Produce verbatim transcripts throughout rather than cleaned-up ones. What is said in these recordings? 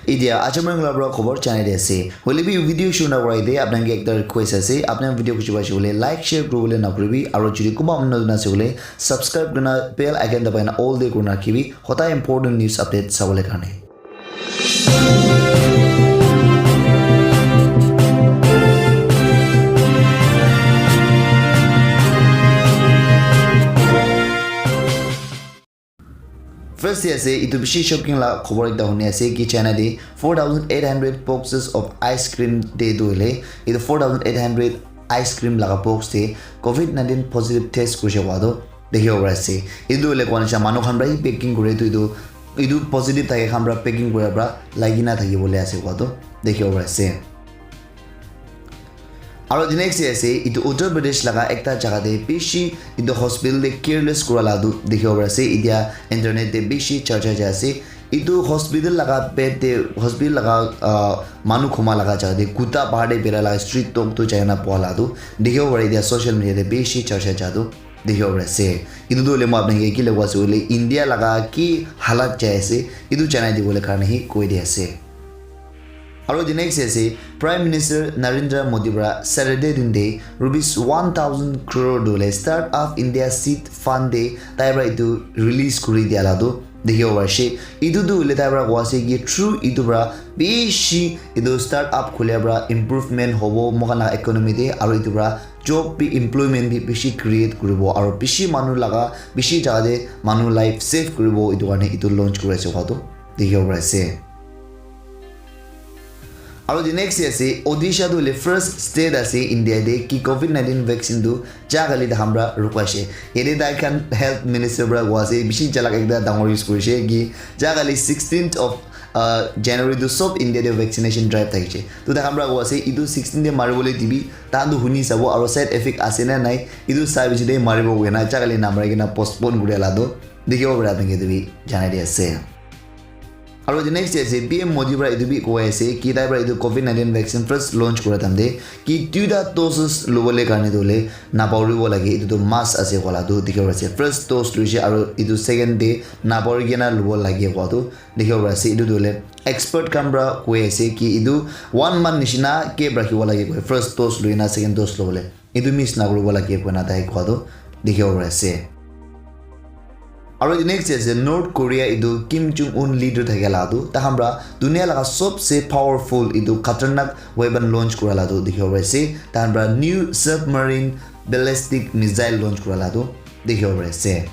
Etia acha morning la para khobor janai di ase. Hoile bi video shuru na korai de apnang ke ekta request ase. Apnang video khushi paise hoile like, share kuribole na kuribi. Aro jodi kunba manu notun ase hoile subscribe kurina bell icon dabai na all day kurina rakhibi. Hodai important news update sabole karne. First te ase, etu bishi shocking la khobor ekta huni ase ki China te four thousand eight hundred boxes of ice cream te tu hoile, etu four thousand eight hundred ice cream laga box te covid nineteen positive test kurishe koa tu dikhibo pari ase. Etu hoile koa nisina manu khan para hi packing kure tu etu, etu positive thake khan para packing kura para lagi na thaki bole ase koa tu dikhibo pari ase. Aro the next day ase, etu Uttar Pradesh laga ekta jaga te bishi etu hospital te careless kura la tu dikhibo pari ase. Etia internet te bishi charcha jai ase. Etu hospital laga bed te, hospital laga, ah, manu khuma laga jaga te kuta bahar te bera la street dog tu jai na pua la tu dikhibo pari. Etia social media te bishi charcha ja tu dikhibo pari ase. Etu tu hoile moi apni ke ki lagwa ase hoile India laga ki halat jai ase, etu janai dibole karne hi koi di ase. Aro the next ase, Prime Minister Narendra Modi para Saturday din te rupees one thousand crore tu hoile Start Up India Seed Fund te tai para etu release kuri dia la tu dikhibo pari ase. Etu tu hoile tai para koa ase ki through etu para bishi etu start up khulia para improvement hobo moikhan laga economy te, aro etu para job bi, employment bi bishi create kuribo, aro bishi manu laga, bishi jaga te manu life save kuribo, etu karne etu launch kuri ase koa tu dikhibo pari ase. Aro the next day ase, Odisha tu hoile first state ase India te ki covid nineteen vaccine tu jagali ta hamra rukwa ase. Yate tai khan health minister para koa ase, bishi jalak ekta dangor use kurishe ki jagali sixteenth of, uh, January tu sob India te vaccination drive thakishe. Tu tai khan para koa ase, etu sixteen te maribole dibi, tahan tu huni sabo aro side effect ase na nai, etu sai bishi te maribo koina jagali namari kena postpone kuri la tu dikhibo pari apni ke tu bi janai di ase. Aro the next day ase, P M Modi para etu bi koi ase ki tai para etu covid nineteen vaccine first launch kura time te ki duita doses lobole karne tu hoile napahoribo lage, etu tu must ase koa la tu dikhibo pari ase. First dose loise aro etu second day napahori kena lobo lage koa tu dikhibo pari ase. Etu tu hoile expert khan para koi ase ki etu one month nishina gap rakhibo lage koi, first dose loina second dose lobole. Etu miss nakuribo lage koina tai koa tu dikhibo pari ase. Aro the next ase North Korea etu Kim Jong Un leader thakia la tu, tai khan para dunia laga sobse powerful etu khatarnak weapon launch kura la tu dikhibo pari ase. Tai khan para new submarine ballistic missile launch kura la tu dikhibo pari ase.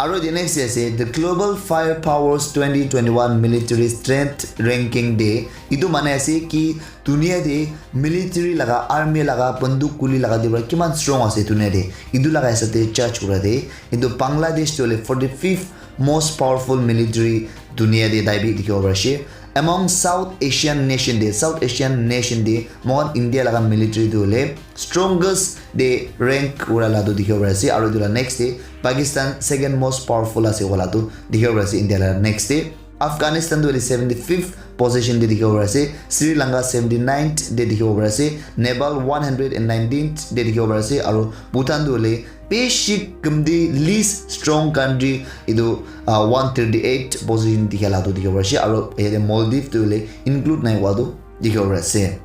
Aro the next ase, the Global Fire Powers twenty twenty-one Military Strength Ranking te, etu mane ase ki dunia te military laga, army laga, banduk guli laga te para kiman strong ase dunia te, etu laga hisab te judge kura te, etu Bangladesh tu hoile forty-fifth most powerful military dunia te tai bi dikhibo pari ase. Among South Asian nation te, South Asian nation te, moikhan India laga military tu hoile strongest te rank kura la tu dikhibo pari ase, aro etu la next te Pakistan second most powerful ase koa la tu dikhibo pari ase India la next te. Afghanistan tu hoile seventy-fifth position te dikhibo pari ase, Sri Lanka seventy-ninth te dikhibo pari ase, Nepal one hundred and nineteenth te dikhibo pari ase, aro Bhutan tu hoile bishi kamti least strong country etu, ah, one thirty-eight position dikha la tu dikhibo pari ase, aro yate Maldives tu hoile include nai hua tu dikhibo pari ase.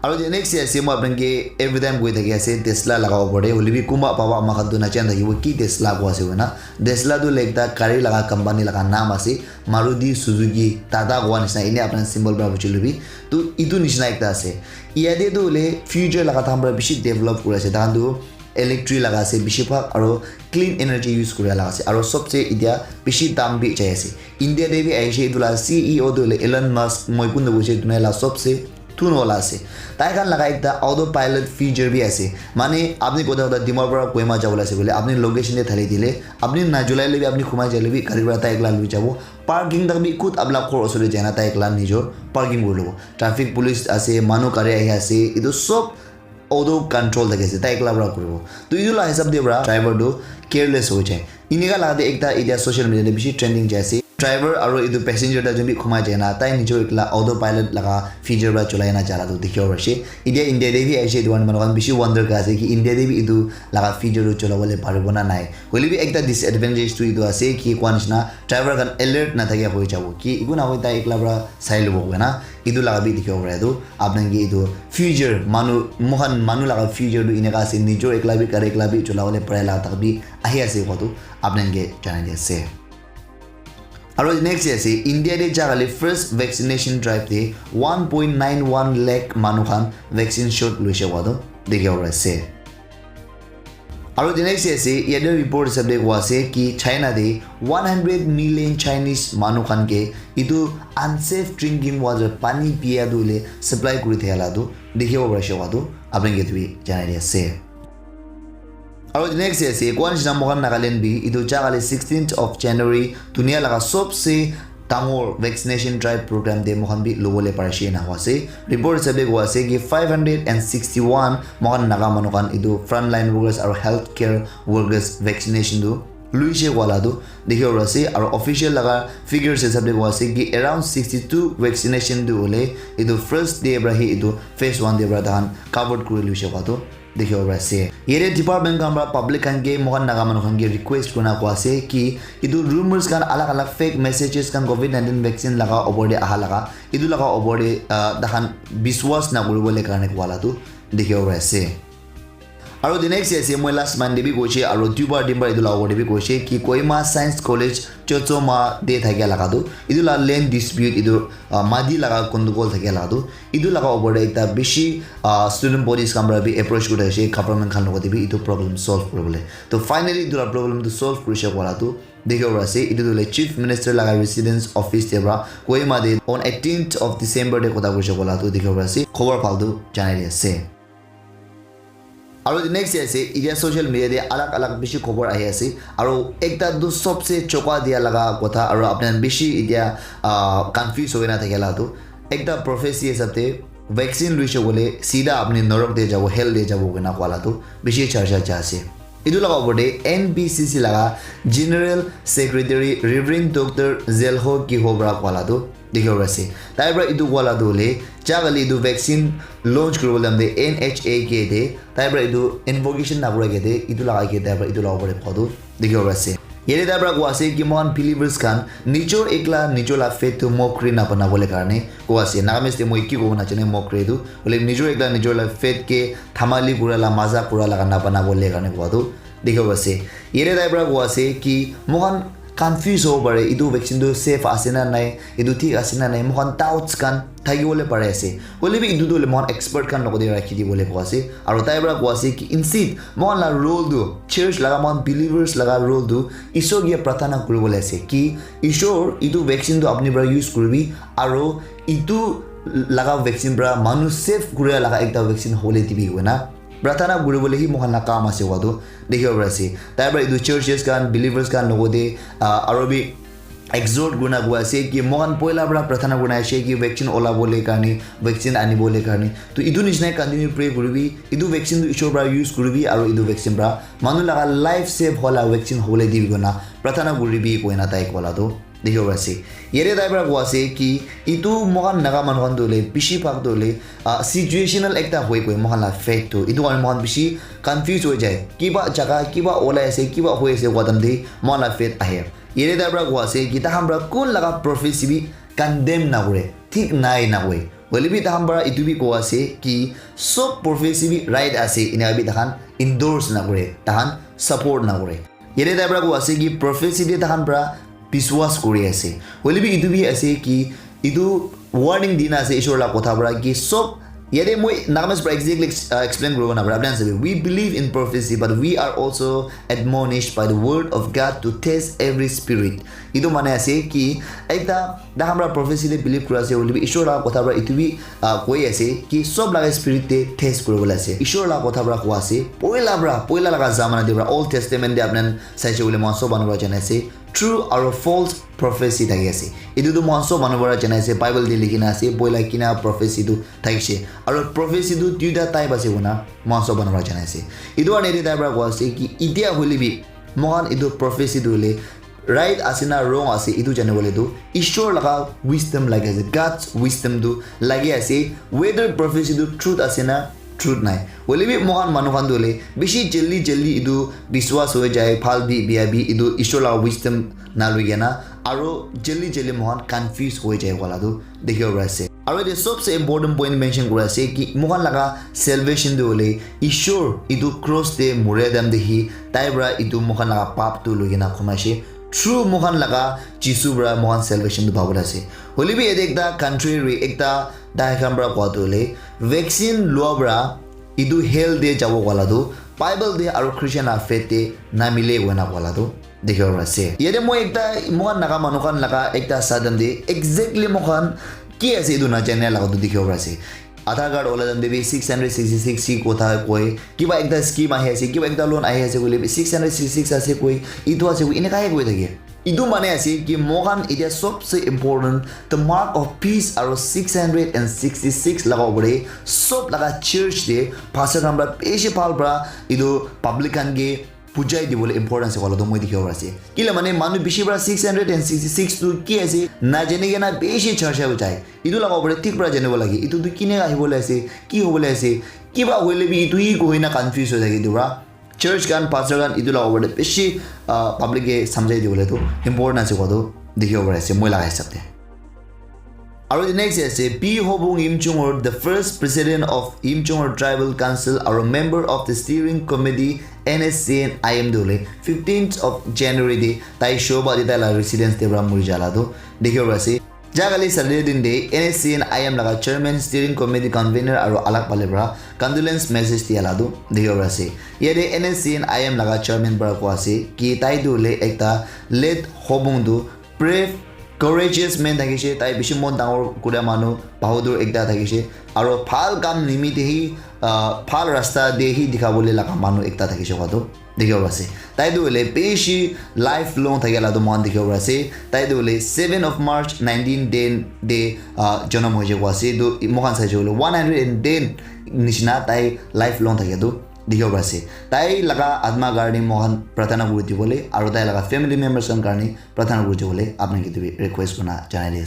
Aro the next day ase, moi apni ke every time koi thaki ase Tesla laga opor te, hoile bi kunba baba ama khan tu najana thakibo ki Tesla koa ase koina. Tesla tu hoile ekta gari laga company laga naam ase, Maruti Suzuki, Tata koa nishina, ene apna symbol para buji lobi. Tu etu nishina ekta ase. Yate tu hoile future laga time para bishi develop kuri ase. Tahan tu electric laga ase bishi bhag aro clean energy use kuri laga ase. Aro sobse etia bishi dam bi jai ase. India te bi ahishe, etu la C E O tu hoile Elon Musk, moi kun tu koise dunia la sobse thun wala ase. Tai khan laga ekta autopilot feature bi ase. Mane apni kotha kotha Dimapur para Kohima jabo le ase koile, apni location te thali dile, apni najulai le bi, apni khumai jai le bi, gari para tai ekla lui jabo. Parking tak bi khud apna ghor osor te jai na tai ekla nijor parking kuri lobo. Traffic police ase, manu gari ahi ase, etu sob auto control thaki ase, tai ekla para kuribo. To etu la hisab te para driver tu careless hoi jai. Enika laga te ekta etia social media te bishi trending jai ase. driver aro etu passenger ta jun bi khumai jai na tai nijor ekla autopilot laga feature para cholai na jala tu dikhibo pari ase. India India te bi aise etu khan manu khan bishi wonder kuri ase ki India te bi etu laga feature tu cholabole paribo na nai. Hoile bi ekta disadvantage tu etu ase ki koa nishina driver khan alert na thakia hoi jabo ki eku na hoi tai ekla para sai lobo koina etu laga bi dikhibo pare tu apni khan ke etu future manu moikhan manu laga future tu eneka ase nijor ekla bi gari ekla bi cholabole pare laga tak bi ahi ase koa tu apni khan ke janai di ase. Aro next ase India te jagale first vaccination drive te one point nine one lakh manu khan vaccine shot loise koa tu dikhibo pare ase. Aro the next ase yate report hisab te koa ase ki China te one hundred million Chinese manu khan ke etu unsafe drinking water pani piya tu le supply kuri thaka la tu dikhibo pari ase koa tu apni khan ke etu bi janai di ase. Aro the next ase koa nishina moikhan Nagaland bi etu jagale sixteenth of January dunia laga sobse dangor vaccination drive program te moikhan bi lobole pari ase ena koa ase. Report hisab te koa ase ki five hundred and sixty one moikhan Naga manu khan etu frontline workers aro healthcare workers vaccination tu luise koa la tu dikhibo pari ase aro official laga figures hisab te koa ase ki around sixty two vaccination tu hole etu first day para hi etu phase one day para tahan covered kuri luise koa tu dikhibo pari ase. Yate department khan para public khan ke moikhan Naga manu khan ke request kurina koa ase ki etu rumors khan alag alag fake messages khan covid nineteen vaccine laga opor te aha laga etu laga opor te ah, tahan biswas na kuribole karne koa la tu dikhibo pari ase. Aro the next ase moi last month te bi koise aro duibar dinbar etu laga opor te bi koise ki Kohima Science College Chochoma te thakia laga tu etu la land dispute etu ah, mati laga gundugol thakia laga tu etu laga opor te ekta bishi ah, student bodies khan para bi approach kuri ase government khan logot te bi etu problem solve kuribole to finally etu la problem tu solve kurise koa la tu dikhibo pari ase etu tu hoile chief minister laga residence office te para Kohima te on eighteenth of December te kotha kurise koa la tu dikhibo pari ase khobor bhal tu janai di ase. Aro the next day ase etia social media te alag alag bishi khobor ahi ase aro ekta tu sobse choka dia laga kotha aro apni khan bishi etia ah, confuse hoi na thakia la tu ekta prophecy hisab te vaccine luise koile sida apni norok te jabo hell te jabo koina koa la tu bishi charcha ja ase. Etu laga opor te N B C C laga General Secretary Reverend Doctor Zelho Kiho para koa la tu dikhibo pari ase. Tai para etu koa la tu hoile jagale etu vaccine launch kuribole time te N H A K te tai para etu invocation na kura ke te etu laga ke tai para etu laga opor te koa tu dikhibo pari ase. Yate tai para koa ase ki moikhan believers khan nijor ekla nijor la faith tu mockery na banabole karne koa ase. Nagamese te moi ki kobo na jane mockery tu. Hoile nijor ekla nijor la faith ke dhamali kura la mazak kura laga na banabole karne koa tu dikhibo pari ase. Yate tai para koa ase ki moikhan confuse hobo pare etu vaccine tu safe ase na nai etu thik ase na nai moikhan doubts khan thaki bole pare ase. Hoile bi etu tu hoile moikhan expert khan logot te rakhi dibole koa ase aro tai para koa ase ki instead moikhan la role tu church laga moikhan believers laga role tu Ishwar ke prarthana kuribole ase ki Ishwar etu vaccine tu apni para use kuribi aro etu laga vaccine para manu safe kuria laga ekta vaccine hole dibi koina prarthana kuribole hi moikhan la kam ase koa tu dikhibo pari ase. Tai para etu churches khan believers khan logot te ah, aro bi exhort kurina koa ase ki moikhan poila para prarthana kurina ase ki vaccine olabole karne vaccine anibole karne to etu nishina continue pray kuribi etu vaccine tu Ishwar para use kuribi aro etu vaccine para manu laga life save hola vaccine hole dibi koina prarthana kuribi koina tai koa la tu dikhibo pari ase. Yate tai para koa ase ki etu moikhan Naga manu khan tu hoile bishi bhag tu hoile ah, situational ekta hoi koi moikhan la faith tu etu karne moikhan bishi confuse hoi jai kiba jaga kiba olai ase kiba hoi ase koa time te moikhan la faith ahe. Yate tai para koa ase ki tahan para kun laga prophecy bi condemn na kure thik nai na koi hoile bi tahan para etu bi koa ase ki sob prophecy bi right ase ena bi tahan endorse na kure tahan support na kure. Yate tai para koa ase ki prophecy te tahan para biswas kuri ase. Hoile bi etu bi ase ki etu warning dina ase Ishwar la kotha para ki sob yate moi Nagamese para exactly ex- uh, explain kuribo na para apni khan sabi we believe in prophecy but we are also admonished by the word of God to test every spirit. Etu mane ase ki ekta tahan para prophecy te believe kuri ase hoile bi Ishwar la kotha para etu bi ah, koi ase ki sob laga spirit te test kuribole ase. Ishwar laga kotha para koa ase poila para poila laga zamana te para Old Testament te apni khan saise koile moikhan sob manu para jane ase true aro false prophecy thaki ase. Etu tu moikhan sob manu para jane ase Bible te likhi na ase poila kina prophecy tu thakise aro prophecy tu duita type ase koina moikhan sob manu para jane ase. Etu karne yate tai para koa ase ki etia hoile bi moikhan etu prophecy tu hoile right ase na wrong ase, etu jani bole tu Ishwar laga wisdom lagi ase, God's wisdom tu lagi ase, whether prophecy tu truth ase na truth nai. Hoile bi moikhan manu khan tu hoile bishi jaldi jaldi etu biswas hoi jai, bhal bi bia bi etu Ishwar laga wisdom na loi kena aro jaldi jaldi moikhan confuse hoi jai wala tu dikhibo pari ase. Aro yate sobse important point mention kuri ase ki moikhan laga salvation tu hoile Ishwar etu cross te moria time te hi tai para etu moikhan laga pap tu loi kena khumai ase. Through moikhan laga Jisu para moikhan salvation tu pabole ase. Hoile bi yate ekta contrary, ekta dai khan para koa tu hoile vaccine lua para etu hell te jabo wala tu Bible te aro Christian laga faith te na mile koina koa la tu dikhibo pari ase. Yate moi ekta moikhan naga manu khan laga ekta sadam te exactly moikhan ki ase etu na jane laga tu dikhibo pari ase. Aadhaar card ola time te bi six hundred sixty six C kotha koi, kiba ekta scheme ahi ase, kiba ekta loan ahi ase koile bi six hundred sixty six ase koi, etu ase koi, eneka he koi thake. Etu mane ase ki moikhan etia sobse important the mark of beast aro six hundred and sixty six laga opor te sob laga church te pastor khan para bishi bhal para etu public khan ke bujai dibole important ase koa la tu moi dikhibo pari ase. Kile mane manu bishi para six hundred and sixty six tu ki ase najani kena bishi church te jai. Etu laga opor te thik para janibo lage. Etu tu kine ahibole ase, ki hobole ase, kiba hoile bi etu hi koi na confuse hoi thake etu para. Church khan, pastor khan etu laga opor te bishi ah, public ke samjhai dibole tu important ase koa tu dikhibo pari ase moi laga hisab te. Aro the next ase P Hobung Yimchungur, the first president of Yimchungur Tribal Council, aro member of the steering committee N S C N I M tu hoile fifteenth of January te tai shoba te tai la residence te para muri jala tu dikhibo pari ase. Jagali Saturday din te N S C N I M laga chairman, steering committee convener aro alag pale para condolence message dia la tu dikhibo pari ase. Yate N S C N I M laga chairman para koa ase ki tai tu hoile ekta late Hobung tu brave, courageous man thakishe, tai bishi mon dangor kura manu, bahadur ekta thakishe, aro bhal kam nimite hi, ah, bhal rasta te hi dikhabole laga manu ekta thakishe koa tu dikhibo pari ase. Tai tu hoile bishi life long thakila tu moikhan dikhibo pari ase. Tai tu hoile seven of March nineteen ten te, ah, jonom hoise koa ase. Tu moikhan saishe hoile one hundred and ten nishina tai life long thakia tu dikhibo pari ase. Tai laga atma karne moikhan prarthana kuri dibole aro tai laga family members khan karne prarthana kuri dibole apni ke tu bi request kurna janai di ase.